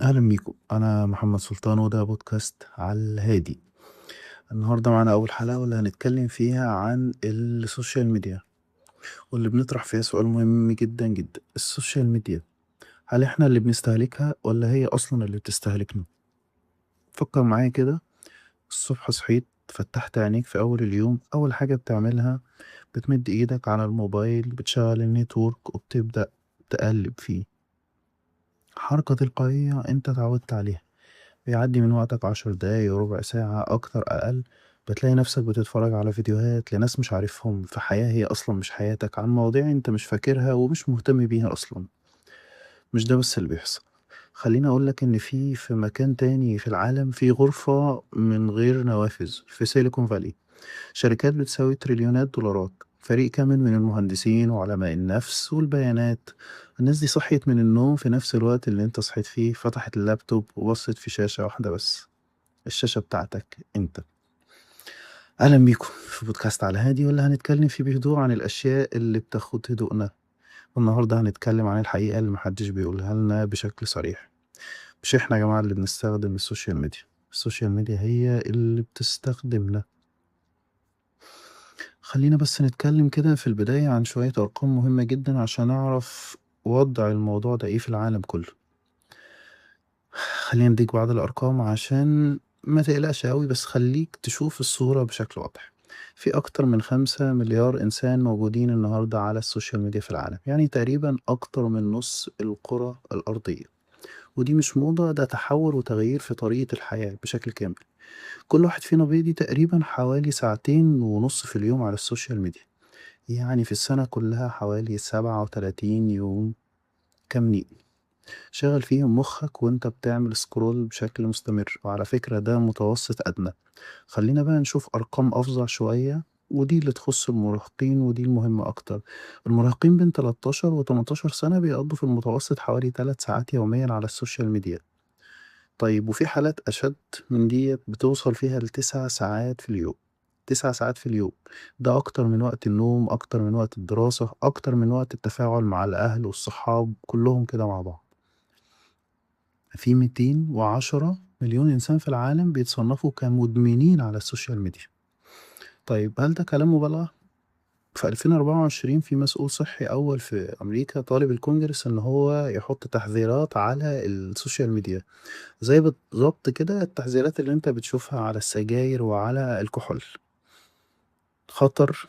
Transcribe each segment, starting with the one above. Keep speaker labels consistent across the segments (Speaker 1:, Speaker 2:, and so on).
Speaker 1: اهلا بيكم، انا محمد سلطان وده بودكاست على الهادي. النهارده معانا اول حلقه واللي هنتكلم فيها عن ال social media، واللي بنطرح فيها سؤال مهم جدا جدا: ال social media هل احنا اللي بنستهلكها ولا هي اصلا اللي بتستهلكنا؟ فكر معايا كده. الصبح صحيت، فتحت عينيك في اول اليوم، اول حاجه بتعملها بتمد ايدك على الموبايل، بتشغل ال network وبتبدا تقلب فيه. حركة تلقائية انت اتعودت عليها. بيعدي من وقتك 10 دقايق، ربع ساعة، أكتر، أقل. بتلاقي نفسك بتتفرج على فيديوهات لناس مش عارفهم في حياة هي أصلا مش حياتك، عن مواضيع انت مش فاكرها ومش مهتم بيها أصلا. مش ده بس اللي بيحصل، خليني أقولك إن في مكان تاني في العالم، في غرفة من غير نوافذ في سيليكون فالي، شركات بتساوي تريليونات دولارات، فريق كامل من المهندسين وعلماء النفس والبيانات. الناس دي صحيت من النوم في نفس الوقت اللي انت صحيت فيه، فتحت اللابتوب وبصت في شاشة واحدة بس، الشاشة بتاعتك انت. اهلا بيكم في بودكاست على هادي، واللي هنتكلم فيه بهدوء عن الاشياء اللي بتاخد هدوءنا. والنهارده هنتكلم عن الحقيقة اللي محدش بيقولها لنا بشكل صريح: مش احنا يا جماعة اللي بنستخدم ال social media، ال social media هي اللي بتستخدمنا. خلينا بس نتكلم كده في البداية عن شوية أرقام مهمة جدا عشان أعرف وضع الموضوع ده إيه في العالم كله. خلينا نديك بعض الأرقام عشان ما تقلقش أوي، بس خليك تشوف الصورة بشكل واضح. في أكتر من 5 مليار إنسان موجودين النهاردة على ال social media في العالم، يعني تقريبا أكتر من نص الكرة الأرضية. ودي مش موضة، ده تحول وتغيير في طريقة الحياة بشكل كامل. كل واحد فينا بيقضي تقريبا حوالي 2.5 ساعة في اليوم على ال social media، يعني في السنة كلها حوالي 37 يوم كاملين شغل فيهم مخك وانت بتعمل scroll بشكل مستمر. وعلى فكرة ده متوسط أدنى. خلينا بقى نشوف أرقام أفظع شوية، ودي اللي تخص المراهقين ودي المهمة أكتر. المراهقين بين 13 و 18 سنة بيقضوا في المتوسط حوالي 3 ساعات يوميا على ال social media. طيب وفي حالات أشد من دي بتوصل فيها ل9 ساعات في اليوم. 9 ساعات في اليوم، ده أكتر من وقت النوم، أكتر من وقت الدراسة، أكتر من وقت التفاعل مع الأهل والصحاب كلهم كده مع بعض. في 210 مليون إنسان في العالم بيتصنفوا كمدمنين على ال social media. طيب هل ده كلام مبالغة؟ في 2024 في مسؤول صحي أول في أمريكا طالب الكونجرس إن هو يحط تحذيرات على ال social media، زي بالظبط كده التحذيرات اللي انت بتشوفها على السجاير وعلى الكحول. خطر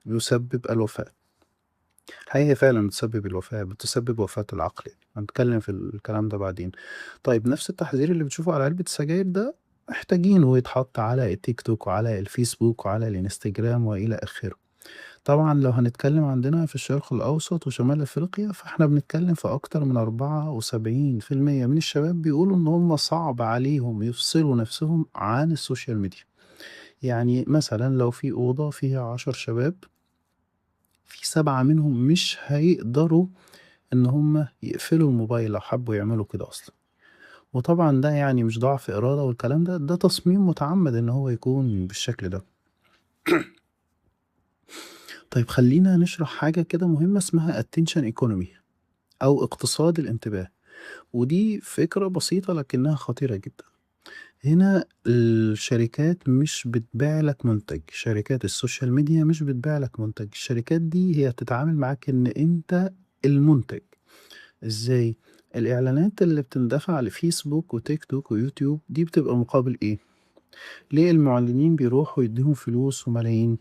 Speaker 1: يسبب الوفاة. الحقيقة فعلا بتسبب الوفاة، بتسبب وفاة العقل يعني. هنتكلم في الكلام ده بعدين. طيب نفس التحذير اللي بتشوفه على علبة السجاير ده محتاجينه يتحط على التيك توك وعلى الفيسبوك وعلى الانستجرام وإلى آخره. طبعا لو هنتكلم عندنا في الشرق الأوسط وشمال أفريقيا، فإحنا بنتكلم في أكتر من 74% من الشباب بيقولوا إن هم صعب عليهم يفصلوا نفسهم عن ال social media. يعني مثلا لو في أوضة فيها 10 شباب، في 7 منهم مش هيقدروا إن هم يقفلوا الموبايل لو حبوا يعملوا كده أصلا. وطبعا ده يعني مش ضعف إرادة والكلام ده، ده تصميم متعمد إن هو يكون بالشكل ده. طيب خلينا نشرح حاجة كده مهمة اسمها attention economy أو اقتصاد الانتباه، ودي فكرة بسيطة لكنها خطيرة جدا. هنا الشركات مش بتبيع لك منتج، شركات ال social media مش بتبيع لك منتج، الشركات دي هي بتتعامل معاك ان انت المنتج. ازاي؟ الاعلانات اللي بتندفع لفيسبوك وتيك توك ويوتيوب دي بتبقى مقابل ايه؟ ليه المعلنين بيروحوا يديهم فلوس وملايين؟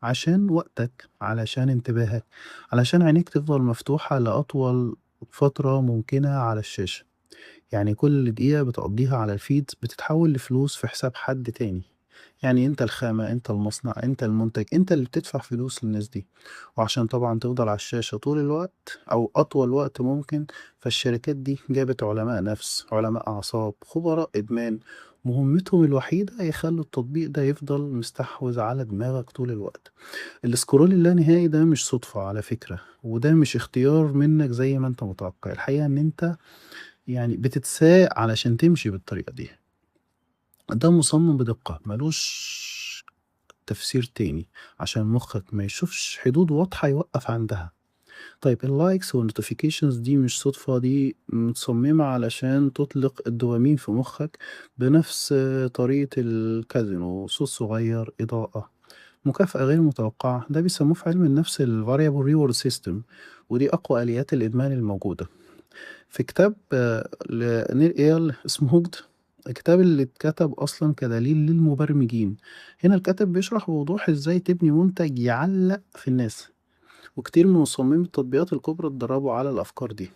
Speaker 1: عشان وقتك، علشان انتباهك، علشان عينيك تفضل مفتوحة لأطول فترة ممكنة على الشاشة. يعني كل دقيقة بتقضيها على ال feed بتتحول لفلوس في حساب حد تاني. يعني انت الخامة، انت المصنع، انت المنتج، انت اللي بتدفع فلوس للناس دي. وعشان طبعا تفضل على الشاشة طول الوقت او اطول وقت ممكن، فالشركات دي جابت علماء نفس، علماء اعصاب، خبراء ادمان، مهمتهم الوحيدة يخلوا التطبيق ده يفضل مستحوذ على دماغك طول الوقت. ال scroll اللانهائي ده مش صدفة على فكرة، وده مش اختيار منك زي ما انت متوقع. الحقيقة ان انت يعني بتتساق علشان تمشي بالطريقة دي. ده مصمم بدقة ملوش تفسير تاني، عشان مخك ما يشوفش حدود واضحة يوقف عندها. طيب ال likes وال notifications دي مش صدفة، دي متصممة علشان تطلق الدوبامين في مخك بنفس طريقة الكازينو، صوت صغير، إضاءة، مكافأة غير متوقعة. ده بيسموه في علم النفس ال Variable Reward System، ودي أقوى آليات الإدمان الموجودة. في كتاب لنيل إيال اسمه Hooked، الكتاب اللي اتكتب أصلا كدليل للمبرمجين، هنا الكاتب بيشرح بوضوح ازاي تبني منتج يعلق في الناس، وكتير من مصممي التطبيقات الكبرى اتدربوا على الأفكار دي.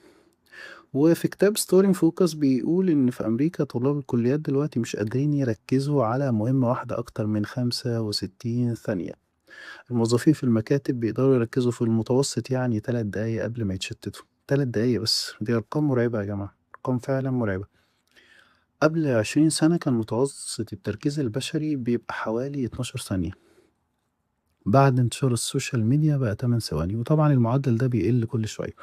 Speaker 1: وفي كتاب Story in Focus بيقول إن في أمريكا طلاب الكليات دلوقتي مش قادرين يركزوا على مهمة واحدة أكتر من 65 ثانية. الموظفين في المكاتب بيقدروا يركزوا في المتوسط يعني 3 دقايق قبل ما يتشتتوا، 3 دقايق بس. دي أرقام مرعبة يا جماعة، أرقام فعلا مرعبة. قبل 20 سنة كان متوسط التركيز البشري بيبقى حوالي 12 ثانية، بعد انتشار ال social media بقى 8 ثواني، وطبعا المعدل ده بيقل كل شوية.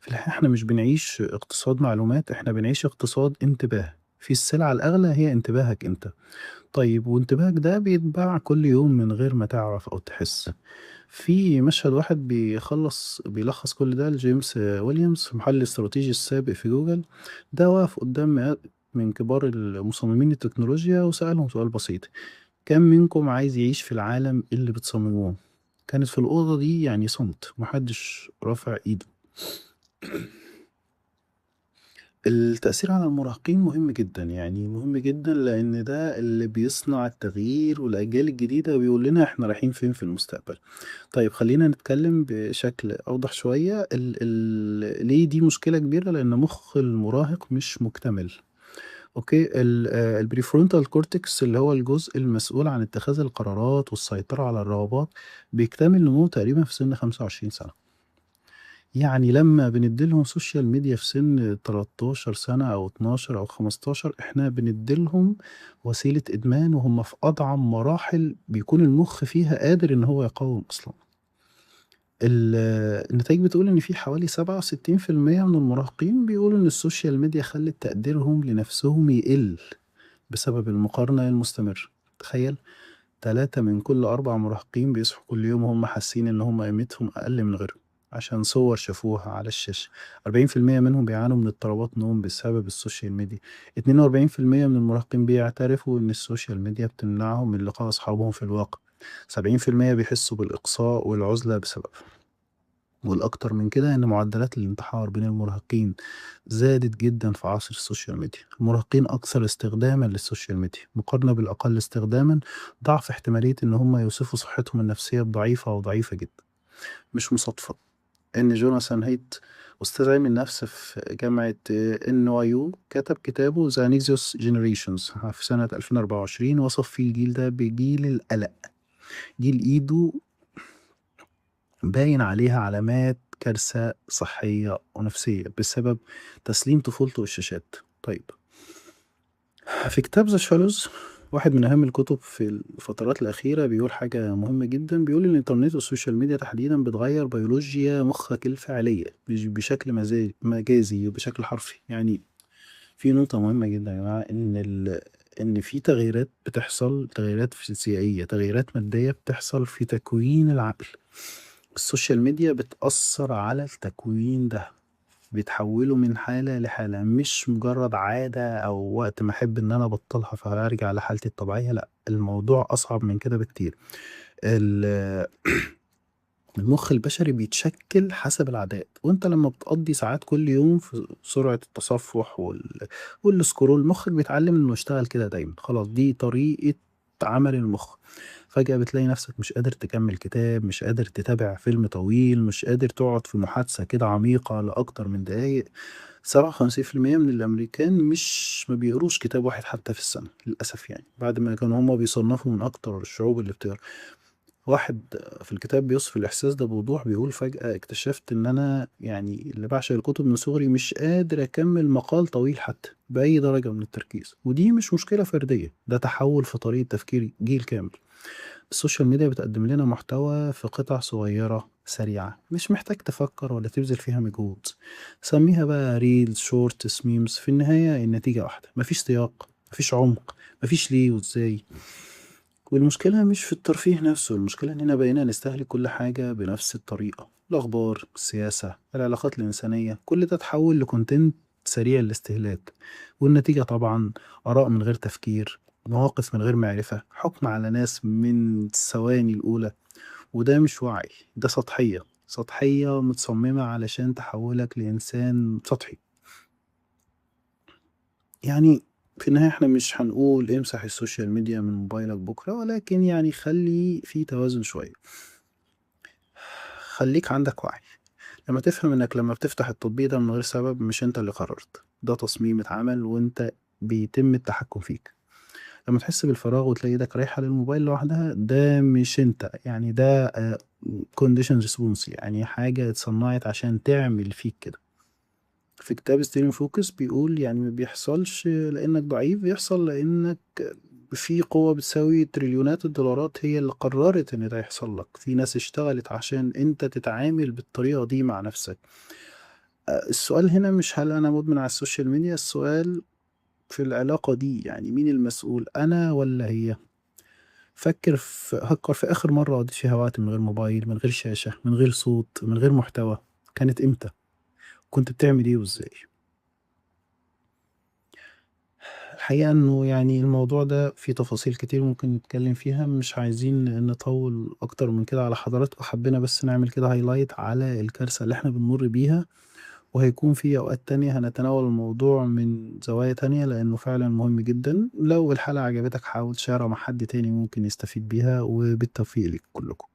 Speaker 1: في الحقيقة احنا مش بنعيش اقتصاد معلومات، احنا بنعيش اقتصاد انتباه. في السلعة الأغلى هي انتباهك انت. طيب وانتباهك ده بيتباع كل يوم من غير ما تعرف أو تحس. في مشهد واحد بيلخص كل ده لجيمس ويليامز، محلل استراتيجي السابق في جوجل. ده واقف قدام مئات من كبار المصممين التكنولوجيا وسألهم سؤال بسيط: كم منكم عايز يعيش في العالم اللي بتصمموه؟ كانت في الأوضة دي يعني صمت، محدش رافع إيده. التأثير على المراهقين مهم جدا، يعني مهم جدا، لأن ده اللي بيصنع التغيير والأجيال الجديدة وبيقول لنا احنا رايحين فين في المستقبل. طيب خلينا نتكلم بشكل أوضح شوية. ال ال ليه دي مشكلة كبيرة؟ لأن مخ المراهق مش مكتمل. okay، ال prefrontal cortex اللي هو الجزء المسؤول عن اتخاذ القرارات والسيطرة على الرغبات بيكتمل نموه تقريبا في سن 25 سنة. يعني لما بنديلهم social media في سن 13 سنة أو 12 أو 15، احنا بنديلهم وسيلة إدمان وهم في أضعف مراحل بيكون المخ فيها قادر إن هو يقاوم أصلا. النتائج بتقول إن في حوالي 67% من المراهقين بيقولوا إن ال social media خلت تقديرهم لنفسهم يقل بسبب المقارنة المستمرة. تخيل 3 من كل 4 مراهقين بيصحوا كل يوم وهم حاسين إن هم قيمتهم أقل من غيرهم عشان صور شافوها على الشاشة. 40% منهم بيعانوا من اضطرابات نوم بسبب ال social media. 42% من المراهقين بيعترفوا إن ال social media بتمنعهم من لقاء أصحابهم في الواقع. 70% بيحسوا بالإقصاء والعزلة بسببها. والأكتر من كده إن معدلات الانتحار بين المراهقين زادت جدا في عصر ال social media. المراهقين أكثر استخداما لل social media مقارنة بالأقل استخداما، ضعف احتمالية إن هم يوصفوا صحتهم النفسية بضعيفة وضعيفة جدا. مش مصادفة إن جوناثان هيت أستاذ علم النفس في جامعة NYU كتب كتابه The Anxious Generations في سنة 2024، وصف فيه الجيل ده بجيل القلق، جيل إيده باين عليها علامات كارثة صحية ونفسية بسبب تسليم طفولته للشاشات. طيب في كتاب The Shallows، واحد من أهم الكتب في الفترات الأخيرة، بيقول حاجة مهمة جدا. بيقول إن الإنترنت وال social media تحديدا بتغير بيولوجيا مخك الفعلية، مش بشكل مجازي وبشكل حرفي. يعني في نقطة مهمة جدا يا جماعة، إن في تغييرات بتحصل، تغييرات فيزيائية، تغييرات مادية بتحصل في تكوين العقل. ال social media بتأثر على التكوين ده، بتحوله من حالة لحالة، مش مجرد عادة أو وقت ما أحب إن أنا أبطلها فأرجع لحالتي الطبيعية، لأ الموضوع أصعب من كده بكتير. المخ البشري بيتشكل حسب العادات، وانت لما بتقضي ساعات كل يوم في سرعة التصفح وال scroll، مخك بيتعلم انه يشتغل كده دايما، خلاص دي طريقة عمل المخ. فجأة بتلاقي نفسك مش قادر تكمل كتاب، مش قادر تتابع فيلم طويل، مش قادر تقعد في محادثة كده عميقة لأكتر من دقايق. 57% من الأمريكان مش ما بيقروش كتاب واحد حتى في السنة للأسف، يعني بعد ما كانوا هما بيصنفوا من أكتر الشعوب اللي بتقرا. واحد في الكتاب بيوصف الإحساس ده بوضوح، بيقول فجأة اكتشفت إن أنا يعني اللي بعشق الكتب من صغري مش قادر أكمل مقال طويل حتى بأي درجة من التركيز. ودي مش مشكلة فردية، ده تحول في طريقة تفكير جيل كامل. ال social media بتقدم لنا محتوى في قطع صغيرة سريعة، مش محتاج تفكر ولا تبذل فيها مجهود. سميها بقى reels، shorts، memes، في النهاية النتيجة واحدة، مفيش سياق، مفيش عمق، مفيش ليه وازاي. والمشكلة مش في الترفيه نفسه، المشكلة إننا بقينا نستهلك كل حاجة بنفس الطريقة. الأخبار، السياسة، العلاقات الإنسانية، كل ده اتحول ل content سريع الاستهلاك. والنتيجة طبعا آراء من غير تفكير، مواقف من غير معرفة، حكم على ناس من الثواني الأولى. وده مش وعي، ده سطحية، سطحية متصممة علشان تحولك لإنسان سطحي. يعني في النهاية احنا مش هنقول امسح ال social media من موبايلك بكرة، ولكن يعني خلي في توازن شوية، خليك عندك وعي. لما تفهم انك لما بتفتح التطبيق ده من غير سبب، مش انت اللي قررت، ده تصميم اتعمل وانت بيتم التحكم فيك. لما تحس بالفراغ وتلاقي ايدك رايحة للموبايل لوحدها، ده مش انت، يعني ده conditioned response، يعني حاجة اتصنعت عشان تعمل فيك كده. في كتاب Staying Focused بيقول يعني ما بيحصلش لانك ضعيف، بيحصل لانك في قوة بتساوي تريليونات الدولارات هي اللي قررت ان ده يحصل لك. في ناس اشتغلت عشان انت تتعامل بالطريقة دي مع نفسك. السؤال هنا مش هل انا مدمن على ال social media، السؤال في العلاقة دي يعني مين المسؤول، انا ولا هي؟ فكر في اخر مرة قضيت فيها وقت من غير موبايل، من غير شاشة، من غير صوت، من غير محتوى، كانت امتى؟ كنت بتعمل ايه وازاي؟ الحقيقة انه يعني الموضوع ده فيه تفاصيل كتير ممكن نتكلم فيها، مش عايزين نطول اكتر من كده على حضراتكم، حبينا بس نعمل كده highlight على الكارثة اللي احنا بنمر بيها، وهيكون في اوقات تانية هنتناول الموضوع من زوايا تانية لانه فعلا مهم جدا. لو الحلقة عجبتك حاول تشيرها مع حد تاني ممكن يستفيد بيها، وبالتوفيق لكم كلكم.